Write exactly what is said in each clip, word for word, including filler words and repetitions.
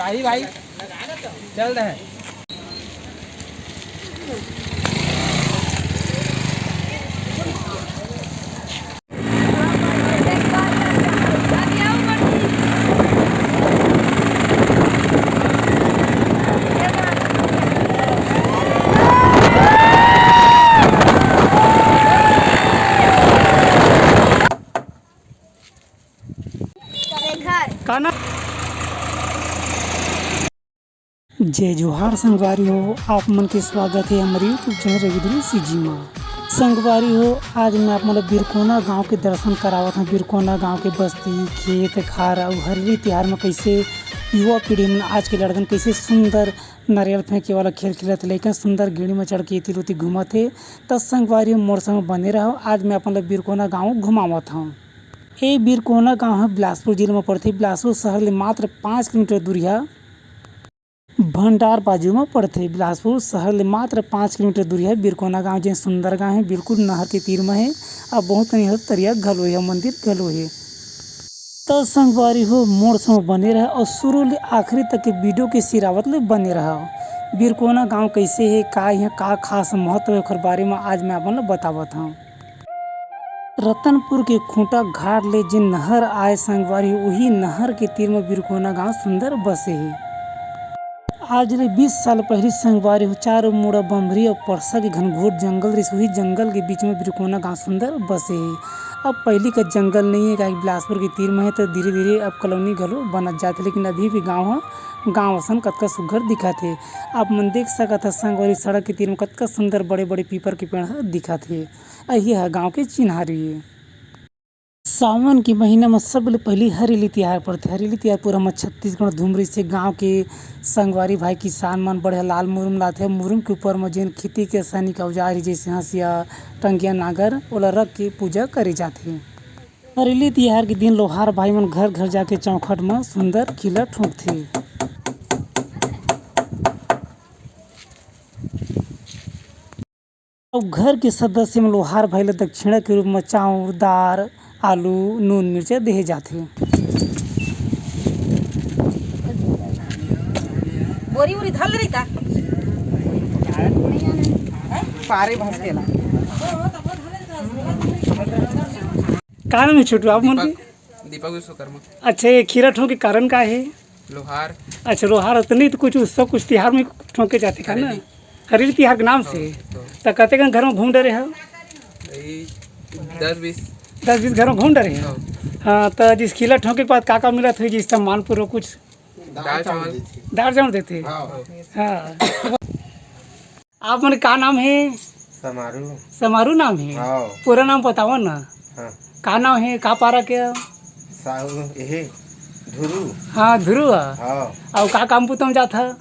शाही भाई, चल रहे हैं। का ना? जय जोहार संगवारी हो, आप मन के स्वागत हे हमर YouTube चैनल रविद्र सीजी मा। संगवारी हो, आज मैं आप मन ला बिरकोना गांव के दर्शन करावत हंव। बिरकोना गांव के बस्ती, खेत खार अउ हरेली तिहार मा कइसे युवा पीढ़ी मन, आज के लड़कन कइसे सुंदर नारियल फेंके वाला खेल खेलत हे, लइकन सुंदर गेड़ी मा चढ़ के एती ओती घूमत हे। त संगवारी हो, मोर संग बने रहव, आज मैं आप मन ला बिरकोना गांव घुमावत हंव। ए बिरकोना गांव ह बिलासपुर जिला म पड़थे। बिलासपुर शहर ले मात्र पाँच किलोमीटर दूरिहा भंडार बाजू म पड़थे। बिलासपुर शहर ले मात्र पाँच किलोमीटर दूरिहा बिरकोना गांव, जेन सुंदर गांव हे, बिल्कुल नहर के तीर म हे। अब बहुत कनी हर तरिया घलो हे, मंदिर घलो हे। त संगवारी हो, मोर संग बने रहा अउ शुरू ले आखिरी तक के वीडियो के सिरावत ले बने रहा। बिरकोना गांव कइसे हे, का इहां का खास महत्व हे, ओखर बारे म आज मैं आप मन ल बतावत हंव। रतनपुर के खूंटा घाट ले जेन नहर आय संगवारी, उही नहर के तीर म बिरकोना गांव सुंदर बसे हे। आज ले बीस साल पहिली संगवारी हो, चारों मुड़ा बमरी अउ परसा के घनघोर जंगल रिहिस, उही जंगल के बीच म बिरकोना गांव सुंदर बसे हे। अब पहिली का जंगल नइ हे, काहे कि बिलासपुर के तीर म हे, त धीरे-धीरे अब कॉलोनी घलो बनत जात हे, लेकिन अभी भी गांव ह गांव असन कतका सुग्घर दिखत हे। आप मन देख सकत ह संगवारी, सड़क के तीर म कतका सुंदर बड़े-बड़े पीपर के पेड़ ह दिखत हे। अ, ये ह गांव के चिन्हारी ए। सावन के महीना म सबले पहिली हरेली तिहार परथे। हरेली तिहार पूरा म छत्तीसगढ़ धूम रहिथे। गांव के संगवारी भाई किसान मन बढ़िया लाल मुरुम लाथे। मुरुम के ऊपर म जेन खेती के सैनिक औजार हे, जइसे हंसिया, टंगिया, नांगर, ओला रख के पूजा करे जाथे। हरेली तिहार के दिन लोहार भाई मन घर-घर जाके चौखट म सुंदर खीला ठोंकथे। अउ घर के सदस्य मन लोहार भाई ल दक्षिणा के रूप म चाउर, दार, आलू, नून, मिर्चा देहे जाथे। बोरी उरी धर ले रही का? पारे भसकेला। का नाम हे छोटू, आप मन के? दीपक, दीपक विश्वकर्मा। अच्छा, ये खीरा ठोंके के कारण का हे? लोहार। अच्छा, लोहार होथे नहीं तो कुछ उत्सव, कुछ तिहार में ठोंके जाथे का ना? हरेली। हरेली तिहार के नाम से। हाँ, हाँ। त कतेकन घर में घूम डरे हव? यही दस बीस। दस बीस घर में घूम डरे हव? हाँ। हाँ, त जिस खीला ठोंके के बाद का का मिलत होही, जिस सम्मान पूर्वक कुछ? दाल चावल देथे। दाल चावल देथे? हाँ। हाँ। आप मन का नाम हे? समारू। समारू नाम हे? हाँ। पूरा नाम बतावा ना। हाँ। का नाम हे? का पारा के? साहू, एहे, धुरू। हाँ, धुरू ह। हाँ। अउ का काम बुता म जाथा?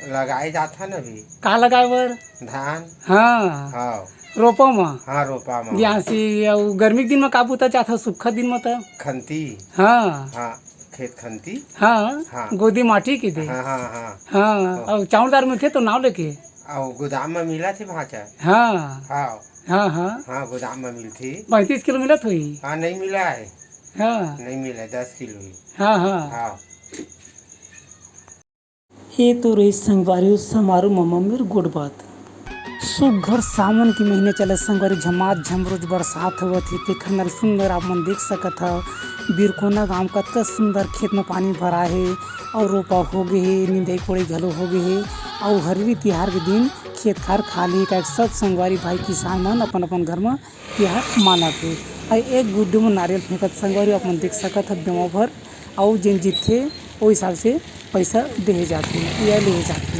लगाए जाथा न अभी। का लगाए बर? धान। हाँ। हाँ। रोपा म? हाँ, रोपा म। बियासी अउ गर्मी के दिन म का बुता जाथा, सुक्खा दिन म त? खंती। हाँ। हाँ, खेत खंती। हाँ, हाँ। गोदी माटी के दे। हाँ, हाँ, हाँ। हाँ, हाँ। अउ चाउर दार मिलथे तो नाव लेके। अउ गोदाम म मिलत हे भांचा। हाँ। हाँ। हाँ, हाँ। हाँ, गोदाम म मिलथे। पैंतीस किलो मिलत होही। हाँ, नइ मिला हे। हाँ। नइ मिला हे, दस किलो ही। हाँ, हाँ। हाँ। ए तो रहिस संगवारी हो समारू म मम्मी गोठ बात। सुग्घर सावन के महीना चलत संगवारी, झमाझम रोज बरसात होवत हे, तेखर नार सुंदर आप मन देख सकत हव, बिरकोना गांव कतका सुंदर खेत म पानी भराए हे अउ रोपा हो गे हे, निंदई कोड़ई घलो हो गे हे। अउ हरेली तिहार के दिन खेत खार खाली हे, काहे सब संगवारी भाई किसान मन अपन अपन घर म तिहार मानत हे। अउ एक गुड्डू म नारियल फेंकत संगवारी आप मन देख सकत हव, बेंवा भर अउ जेन जीतथे, ओ हिसाब से पइसा देहे जाथे या लेहे जाथे।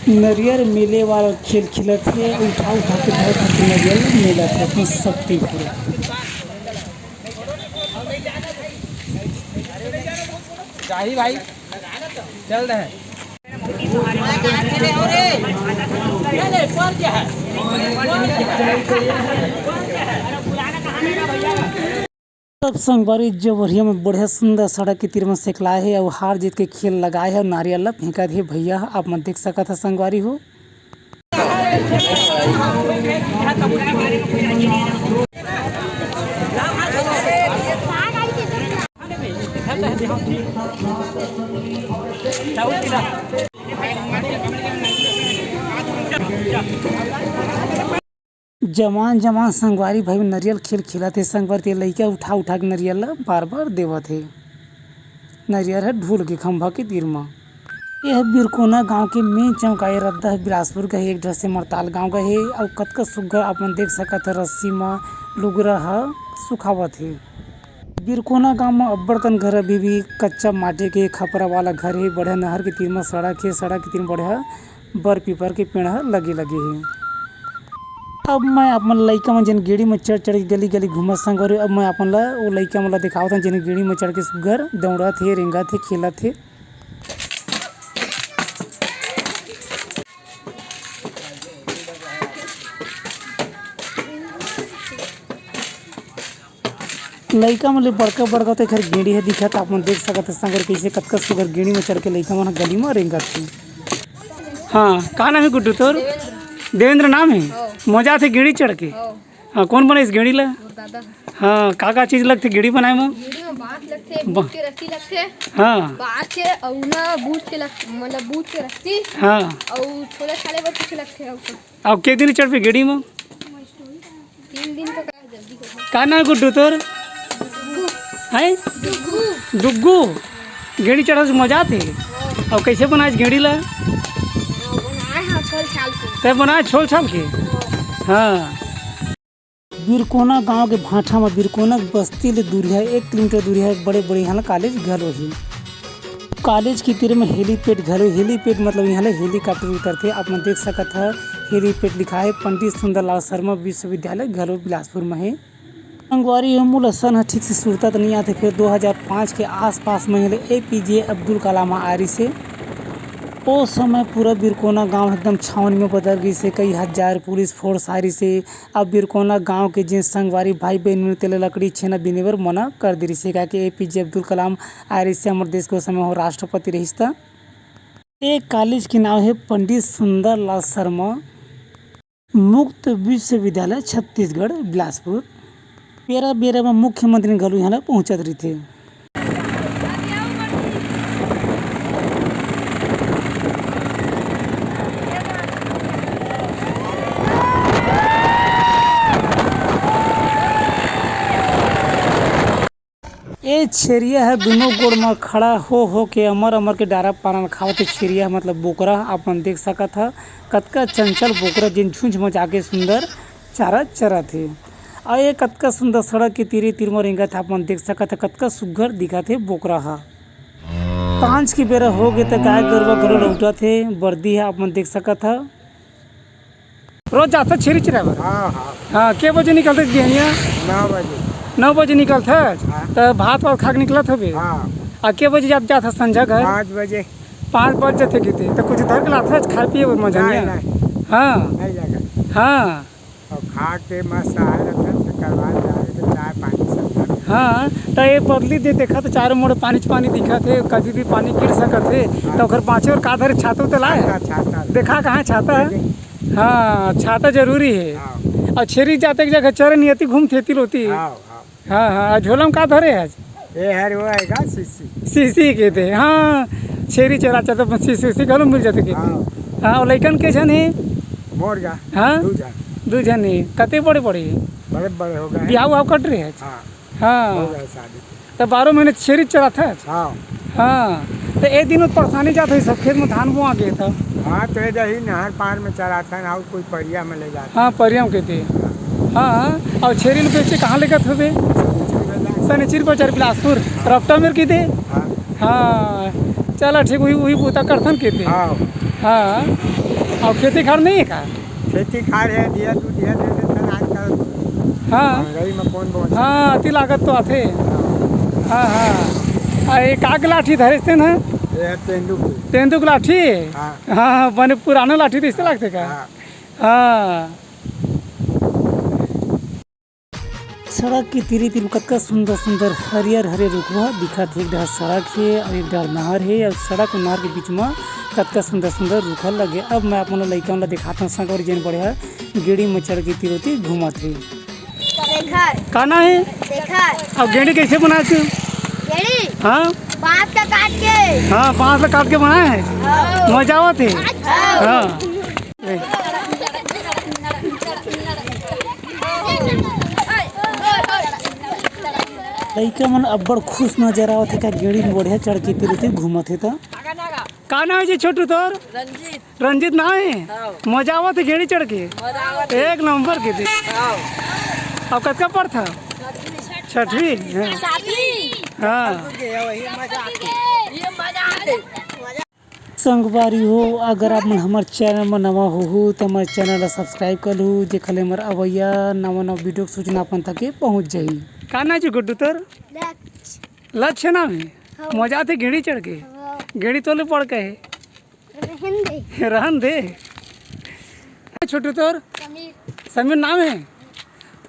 नरियर मिले वाला खेल खेलत हे, उठा उठा के बहुत नरियर मिलत हे अपन शक्ति पूरा। जाही भाई, चल रहे हैं। सब संगवारी जबरिया में बढ़िया सुंदर सड़क के तीर में सेकलाए हे अउ हार जीत के खेल लगाए हे अउ नारियल ला फेंकत हे भैया ह, आप मन देख सकत ह संगवारी हो। जवान जवान संगवारी भाई नरियल खेल खेलत हे। संगवारी ते लइका उठा उठा के नरियल ल बार बार देवत हे। नरियल ह ढूल के खंभा के तीर म। यह बिरकोना गांव के मेन चौक आय। रद्दा ह बिलासपुर गए, एक डहर से मरताल गांव गए हे। अउ कतका सुग्घर आप मन देख सकत ह, रस्सी म लुगरा ह सुखावत हे। बिरकोना गांव म अब्बड़ कन घर अभी भी कच्चा माटी के खपरा वाला घर हे। बढ़िया नहर के तीर म सड़क हे, सड़क के तीर म बढ़िया बर पीपर के पेड़ ह लगे लगे हे। अब मैं अपन लइका मन जेन गेड़ी म चढ़ चढ़ के गली गली घूमत संगवारी, अब मैं अपन ला ओ लइका मन ला देखावत हन जेन गेड़ी म चढ़ के सुग्घर दौड़त हे, रेंगत हे, खेलत हे। लइका मन ले बड़का बड़का तो एखर गेड़ी ह दिखत, आप मन देख सकत ह संगवारी कइसे कतका सुग्घर गेड़ी म चढ़ के लइका मन ह गली म रेंगत हे। हाँ, का नाम हे गुड्डू तोर? देवेंद्र। देवेंद्र नाम हे? हाँ। मजा आथे गेड़ी चढ़ के? हाँ। हाँ, कोन बनाइस गेड़ी ला? मोर दादा। हाँ, का का चीज लगथे गेड़ी बनाए म? गेड़ी म बांस लगथे, ब- बूच के रस्सी लगथे। हाँ। बांस के अउ ना बूच के लग-, मतलब बूच के रस्सी। हाँ। अउ छोले छाले बर कुछ लगथे अउ कुछ। अउ के दिन चढ़बे गेड़ी म? तीन दिन तो का जल्दी कर। का नाम गुड्डू तोर? डुग्गू। हैं? डुग्गू। डुग्गू। गेड़ी चढ़े से मजा आथे। हाँ। अउ कइसे बनाइस गेड़ी ला? हाँ, बनाए हाँ, छोल छाल के। तैं बनाए छोल छाल के? हाँ। हाँ। बिरकोना गांव के भांठा म बिरकोना बस्ती ले दूरिहा, एक किलोमीटर दूरिहा एक बड़े बड़े इहां ला कॉलेज घलो हे। कॉलेज के तीर म helipad घलो, helipad मतलब इहां ले helicopter उतरथे। आप मन देख सकत ह, helipad लिखा हे। पंडित सुंदरलाल शर्मा विश्वविद्यालय घलो बिलासपुर म हे। संगवारी हो, मोला सन ह ठीक से सुरता त नइ आथे, फेर दो हजार पाँच के आसपास म इहां ले एपीजे अब्दुल कलाम ह आय रिहिसे। ओ समय पूरा बिरकोना गांव एकदम छावनी म बदल गिस हे। कई हजार पुलिस फोर्स आय रिहिसे। अब बिरकोना गांव के जेन संगवारी भाई बहिन मन तेला लकड़ी छेना बिने बर मना कर दे रिहिसे, काहे कि एपीजे अब्दुल कलाम आय रिहिसे हमर देश के ओ समय हो राष्ट्रपति रहिस त। ए कॉलेज के नाव हे पंडित सुंदरलाल शर्मा मुक्त विश्वविद्यालय छत्तीसगढ़ बिलासपुर। बेरा बेरा म मुख्यमंत्री घलो इहां ल पहुंचत रहिथे। ए छेरिया ह दुनों गोड़ म खड़ा हो हो के अमर अमर के डारा पाना ल खावत हे। छेरिया ह मतलब बोकरा, आप मन देख सकत ह कतका चंचल बोकरा, जेन झुंझ म जाके सुंदर चारा चरत हे। अउ ये कतका सुंदर सड़क के तीरे तीर म रेंगत हे, आप मन देख सकत ह कतका सुग्घर दिखत हे बोकरा ह। सांझ के बेरा हो गे त गाय गरुवा घलो लहुटत हे, बरदी ह आप मन देख सकत ह। रोज जाथस छेरी चराए बर? हाँ, हाँ। हाँ, के बजे निकलथस बिहनिया? नौ बजे। नौ बजे निकलथस? हाँ। त भात वात खा के निकलत होबे? हाँ। अउ के बजे जात, जाथस संझा घर? पाँच बजे। पाँच बज जाथे किते, त कुछ धर के लाथस खाए पिए बर मझनिया? नहीं, नहीं। हाँ। नहीं लगा। हाँ। अउ खा के मस्त आए रथन, तेकर बाद जाए के चाय पानी सब कर। हाँ, त ये बदली दे देखा त चारों मुड़ पानी च पानी दिखत हे, कभी भी पानी गिर सकत हे, हाँ। त ओकर बाँचे बर का धरे, छाता उता लाए? छाता, छाता। देखा कहाँ छाता हे? नहीं। हाँ, छाता जरूरी हे। हाँ। अउ छेरी जाते के जगह चरे नियति घूमथे एती ले ओती। हाँ, हाँ। हाँ, हाँ, अउ झोला म का धरे हस? ये हर वो आएगा, सीसी। सीसी कहिथे, हाँ, छेरी चराथे त सीसी, सीसी घलो मिल जाथे कहिथे। हाँ। हाँ, अउ लइकन के झन हे? मोर गा, हाँ? दू झन। दू झन हे, कते बड़े बड़े हे? बड़े बड़े हो गए हैं। बिहाव उहाव कर डरे हस? हाँ। हाँ। हो गए शादी। त बारह महीना छेरी चराथस? हाँ। हाँ, त ए दिन परेशानी जात होही सब खेत म धान बोआ गे त। हाँ, त ए दही नहर पार म चराथन, अउ कोई परिया म ले जाथन। हाँ, परिया म कहिथे। हाँ, अउ छेरी ल बेचे कहाँ लेगत होबे? सनिचरी बजार। सनिचरी बजार बिलासपुर, हाँ। रपटा मेर कहिथे? हाँ। हाँ, चला ठीक, उही, उही बूता करथन कहिथे। हाँ। हाँ, अउ खेती खार नइ हे का? खेती खार हे, दिया दू दिया दे देथन आजकल। हाँ। महंगाई म कोन बोन हाँ, सकत? अति लागत तो आथे। हाँ। हाँ, हाँ। अउ ये का के लाठी धरेस तेन ह? ये तेंदू के। तेंदू के लाठी? हाँ। हाँ, हाँ, बने पुराना लाठी तइसे लागथे का? हाँ। हाँ। सड़क के तीरे तीर म कतका सुंदर सुंदर हरियर हरियर रुखवा दिखत हे। एक डहर सड़क हे अउ एक डहर नहर हे अउ सड़क अउ नहर के बीच म कतका सुंदर सुंदर रुख लगे। अब मैं आप मन ल लइका मन ल देखात हंव संगवारी, जेन बढ़िया गेड़ी म चढ़ के तीर ओती घूमत हे। शेखर। का नाम हे? शेखर। अउ गेड़ी कइसे बनाए तू? गेड़ी? हाँ। बांस का काट के। हाँ, बांस ला काट के बनाए हे। हाँ। मजा आवत हे। हाँ। हाँ। लइका मन अब्बड़ खुश नजर आवत हे, का गेड़ी में बढ़िया चढ़ के तीर तीर घूमत हे त। का नाम हे जी छोटू तोर? रंजीत। रंजीत नाम हे? हाँ। मजा आवत हे गेड़ी चढ़ के? मजा आवत हे। एक नंबर के दे। हाँ। अब कतका पढ़थस? छठवीं? हाँ। सातवीं। हाँ। ये मजा आथे। संगवारी हो, अगर आप मन हमर चैनल म नवा होहू, त हमर चैनल ला सब्सक्राइब कर लू, जेखर ले हमर अवइया नवा-नवा वीडियो के सूचना अपन तक के पहुंच जाही। का नाम हे गुड्डू तोर? लक्ष्य। लक्ष्य नाम हे? हाँ। मजा आथे गेड़ी चढ़ के? हाँ। गेड़ी तोले पड़ के हे? रहन दे। रहन दे। छोटू तोर? समीर। समीर नाम हे?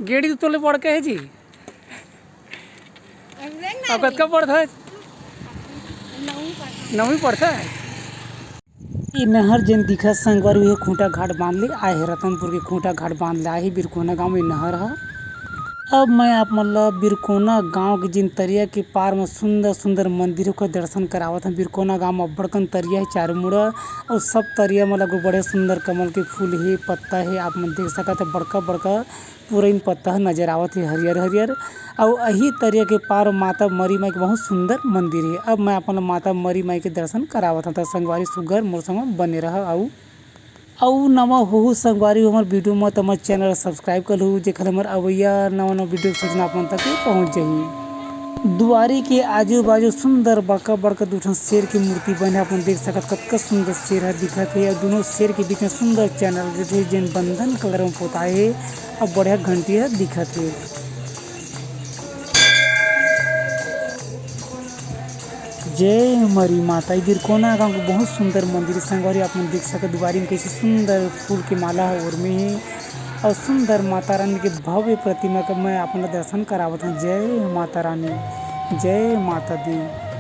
गेड़ी तो तोले पड़ के हे जी। अब कतका पढ़थस? नौवीं पढ़थस। नौवीं पढ़थस। ये नहर जेन दिखत संगवारी, उहे खूंटा घाट बांध ले आए हे, रतनपुर के खूंटा घाट बांध ले आए हे बिरकोना गांव में नहर ह। अब मैं आप मन ल बिरकोना गांव के जेन तरिया के पार म सुंदर सुंदर मंदिर, ओकर दर्शन करावत हंव। बिरकोना गांव म अब्बड़ कन तरिया हे चारों मुड़ा, अउ सब तरिया म लगभग बड़े सुंदर कमल के फूल हे, पत्ता हे। आप मन देख सकत हे, बड़का बड़का पुरइन पत्ता ह नजर आवत हे, हरियर हरियर। अउ अही तरिया के पार माता मरी माई के बहुत सुंदर मंदिर हे। अब मैं आप मन ल माता मरी माई के दर्शन करावत हंव, त संगवारी सुग्घर मोर संग बने रहा। अउ अउ नवा होहू संगवारी हो हमर वीडियो म, त हमर चैनल ल सब्सक्राइब कर लू, जेखर ले हमर अवइया नवा-नवा वीडियो के सूचना आप मन तक पहुंच जाही। दुआरी के आजू-बाजू सुंदर बड़का-बड़का दू ठन शेर के मूर्ति बने हे, आप मन देख सकत कतका सुंदर शेर ह दिखत हे, अउ दूनों शेर के बीच में सुंदर चैनल रहिथे, जेन बंदन कलर म पोताए हे, अउ बढ़िया घंटी ह दिखत हे। जय मरी माता। ये बिरकोना गांव के बहुत सुंदर मंदिर हे संगवारी, आप मन देख सकत दुआरी में कैसे सुंदर फूल के माला ह ओरमे हे अउ सुंदर माता रानी के भव्य प्रतिमा के मैं आप मन ल दर्शन करावत हंव। जय माता रानी, जय माता दी।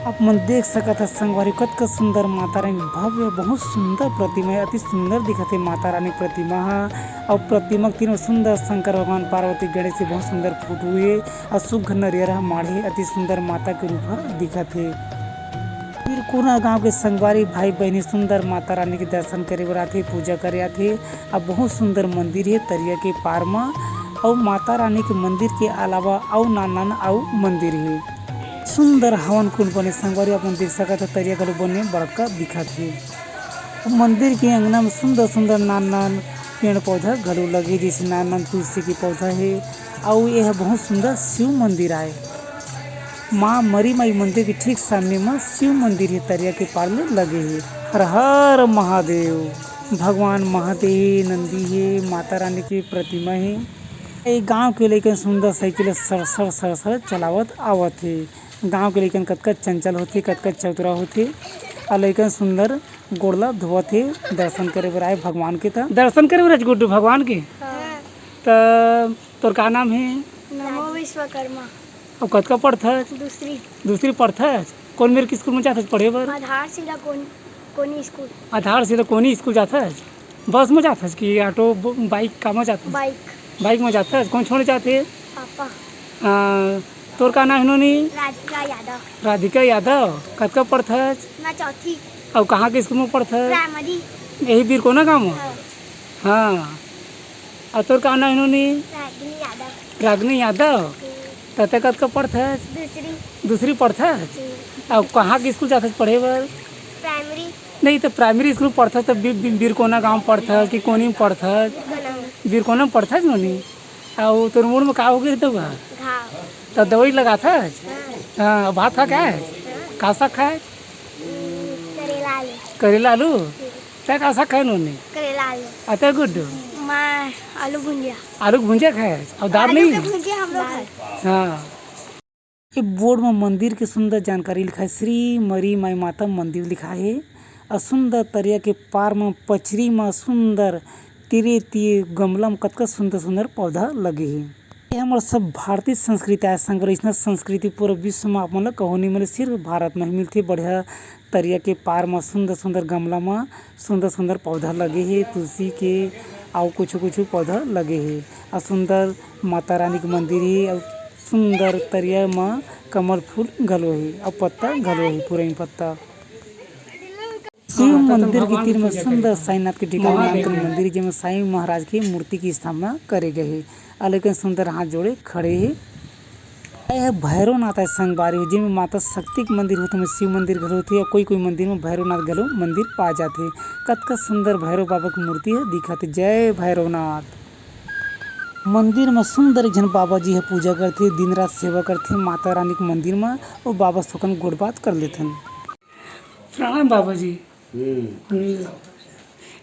आप मन देख सकत ह संगवारी, कतका सुंदर माता रानी के भव्य, बहुत सुंदर प्रतिमा हे, अति सुंदर दिखत हे माता रानी के प्रतिमा ह। अउ प्रतिमा के तीर म सुंदर शंकर भगवान, पार्वती, गणेश के बहुत सुंदर फोटो हे। अउ सुग्घर नरियर ह माढ़े, अति सुंदर माता के रूप ह दिखत हे। बिरकोना गांव के संगवारी भाई बहिनी सुंदर माता रानी के दर्शन करे बर आथे, पूजा करे आथे। अउ बहुत सुंदर मंदिर हे तरिया के पार म, अउ माता रानी के मंदिर के अलावा अउ नान नान अउ मंदिर हे। सुंदर हवन कुंड बने संगवारी, अपन देख सकत ह, तरिया घलो बने बड़का दिखत हे। मंदिर के अंगना में सुंदर सुंदर नान नान पेड़ पौधा घलो लगे, जैसे नान नान तुलसी के पौधा हे। अउ ये ह बहुत सुंदर शिव मंदिर आय। माँ मरी माई मंदिर के ठीक सामने म शिव मंदिर हे, तरिया के पार ले लगे हे। हर हर महादेव। भगवान महादेव हे, नंदी हे, माता रानी के प्रतिमा हे। ये गांव के लइकन सुंदर साइकिल ल सर सर सर सर चलावत आवत हे। गांव के लइकन कतका चंचल होथे, कतका चतुरा होथे। अउ लइकन सुंदर गोड़ ला धोवत हे, दर्शन करे बर आए भगवान के। त दर्शन करे बर आज गुड्डू भगवान के। हाँ। त तोर का नाम हे? नमो विश्वकर्मा। अउ कतका पढ़थस? दूसरी। दूसरी पढ़थस? कोन मेर के स्कूल में जाथस पढ़े बर? आधारशिला कोन-, कोनी स्कूल। आधारशिला कोनी स्कूल जाथस? बस में जाथस कि ऑटो, ब-, बाइक, का में जाथस? बाइक। बाइक में जाथस? कोन छोड़े जाथे? पापा। हाँ, तोर का नाम हे नोनी? राधिका यादव। राधिका यादव। कतका पढ़थस? मैं चौथी। अउ कहाँ के स्कूल में पढ़थस? प्राइमरी। यही बिरकोना गाँव में? हाँ। हाँ। अउ तोर का नाम हे नोनी? रागिनी यादव। रागिनी यादव? हम्म। त तैं कतका पढ़थस? दूसरी। दूसरी पढ़थस? हम्म। अउ कहाँ के स्कूल जाथस पढ़े बर? प्राइमरी। नहीं, त प्राइमरी स्कूल पढ़थस त बि-, बि-, बिरकोना गाँव पढ़थस कि कोनी में पढ़थस? बिरकोना में। बिरकोना में पढ़थस नोनी? अउ तोर मुड़ में का होगे रहिथे गा? घाव। त दवाई लगाथस? हाँ। हाँ, भात खा के आए? हाँ। का साग खाए? हम्म, करेला आलू। करेला आलू? हम्म। तैं का साग खाए नोनी? करेला आलू। अउ तैं गुड्डू? मैं आलू भुंजिया। आलू के भुंजिया खाए? अउ दाल आलू नहीं? के भुंजिया हम लोग दाल। खाए। हाँ। ये बोर्ड म मंदिर के सुंदर जानकारी लिखाए, श्री मरी माई माता मंदिर लिखाए हे। अउ सुंदर तरिया के पार म पचरी म सुंदर तीरे तीर गमला म कतका सुंदर सुंदर पौधा लगे हे। ये हमर सब भारतीय संस्कृति आय संग, अइसना संस्कृति पूरा विश्व म आप मन ल कहूँ नइ मिले, सिर्फ भारत म ही मिलथे। बढ़िया तरिया के पार म सुंदर सुंदर गमला म सुंदर सुंदर पौधा लगे हे, तुलसी के अउ कुछु कुछु पौधा लगे हे। अउ सुंदर माता रानी के मंदिर हे, अउ सुंदर तरिया म कमल फूल घलो हे, अउ पत्ता घलो हे, पुरैन पत्ता। शिव मंदिर के तीर में सुंदर साईनाथ के टीका नामकरण मंदिर, जेमे साईं महाराज के मूर्ति की स्थापना करे गए हे। अउ लेकिन सुंदर हाथ जोड़े खड़े हे। यह भैरवनाथ हे संगवारी हो, जेमे माता शक्ति के मंदिर होथे, ओमे शिव मंदिर घलो होथे, अउ कोई-कोई मंदिर में भैरवनाथ घलो मंदिर पाए जाथे। कतका सुंदर भैरव बाबा के मूर्ति ह दिखत हे। जय भैरवनाथ। मंदिर में सुंदर एक झन बाबा जी ह पूजा करथे, दिन रात सेवा करथे, माता रानी के मंदिर में, अउ बाबा से थोकन गोठ बात कर लेथन। प्रणाम बाबा जी। हम्म। हम्म।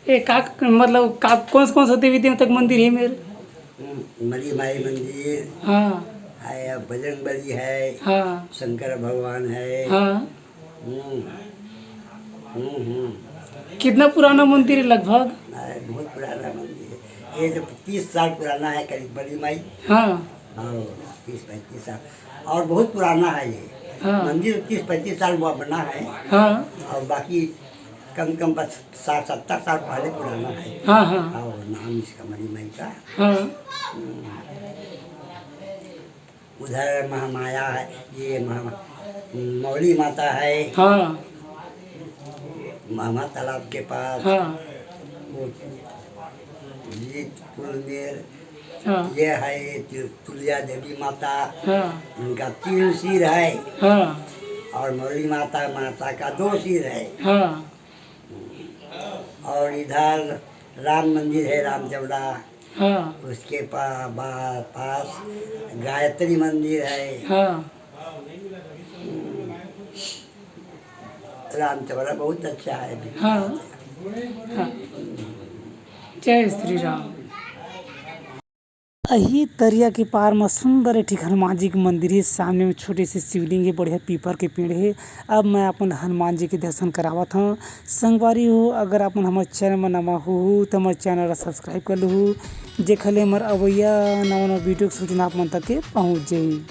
ए, का, मतलब, का, कौन, कौन सा देवी देवता के मंदिर हे मेर? हम्म, मरी माई मंदिर। हाँ। है, बजरंग बली है। हाँ। शंकर भगवान है। हाँ। हम्म। हम्म, हम्म। कितना पुराना मंदिर है लगभग? अरे, बहुत पुराना मंदिर है। ये तो तीस साल पुराना है करीब, बली माई। हाँ। हाँ, तीस पैंतीस साल। और बहुत पुराना है ये। हाँ। मंदिर तीस पैंतीस साल हुआ बना है। हाँ। और बाकी कम से कम बस साठ सत्तर साल पहले पुराना है। हाँ, हाँ। और नाम इसका मरी माई का। हाँ। हम्म। उधर महामाया है, ये महा-, मौली माता है। हाँ। मामा तालाब के पास। हाँ। वो ये पुल में हाँ। ये है तु-, तुलिया देवी माता। हाँ। उनका तीन सिर है। हाँ। और मौली माता, माता का दो सिर है। हाँ। और इधर राम मंदिर है, राम चौड़ा। हाँ। उसके पा-, बा-, पास गायत्री मंदिर है। हाँ। राम चौड़ा बहुत अच्छा है भी। हाँ। हाँ। जय श्री राम। अही तरिया के पार म सुंदर एक ठिक हनुमान जी के मंदिर हे। सामने में छोटे से शिवलिंग हे, बढ़िया पीपर के पेड़ हे। अब मैं अपन हनुमान जी के दर्शन करावत हौं। संगवारी हो, अगर आप मन हमर चैनल म नवा होहू, त हमर चैनल ला subscribe कर लूहू, जेखर ले हमर अवइया नवा-नवा video के सूचना आप मन तक के पहुंच जाही।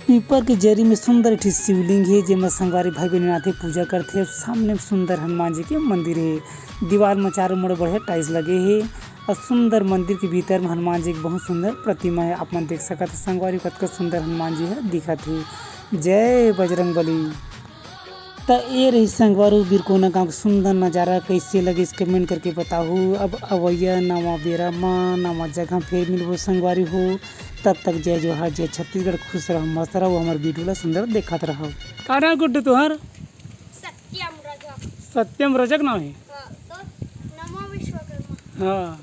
पीपर के जरी में सुंदर एक ठिक शिवलिंग हे, जेमा संगवारी भाई बहिनी आथे, पूजा करथे। सामने में सुंदर हनुमान जी के मंदिर हे। दीवार म चारों मुड़ बढ़िया tiles लगे हे। अउ सुंदर मंदिर के भीतर म हनुमान जी के बहुत सुंदर प्रतिमा हे। आप मन देख सकत हे संगवारी, कतका सुंदर हनुमान जी ह दिखत हे। जय बजरंग बली। त ए रही संगवारी बिरकोना गांव के सुंदर नजारा, कइसे लगिस comment करके बताहू। अब अवइया नवा बेरा म नवा जगह फेर मिलबो संगवारी हो। तब तक जय जोहार, जय छत्तीसगढ़, खुश रहो, मस्त रहो, हमर video ला सुंदर देखत रहो। का नाम गुड्डू तुहर? सत्यम रजक। सत्यम रजक नाम हे? हाँ, तो नमो विश्वकर्मा। हाँ।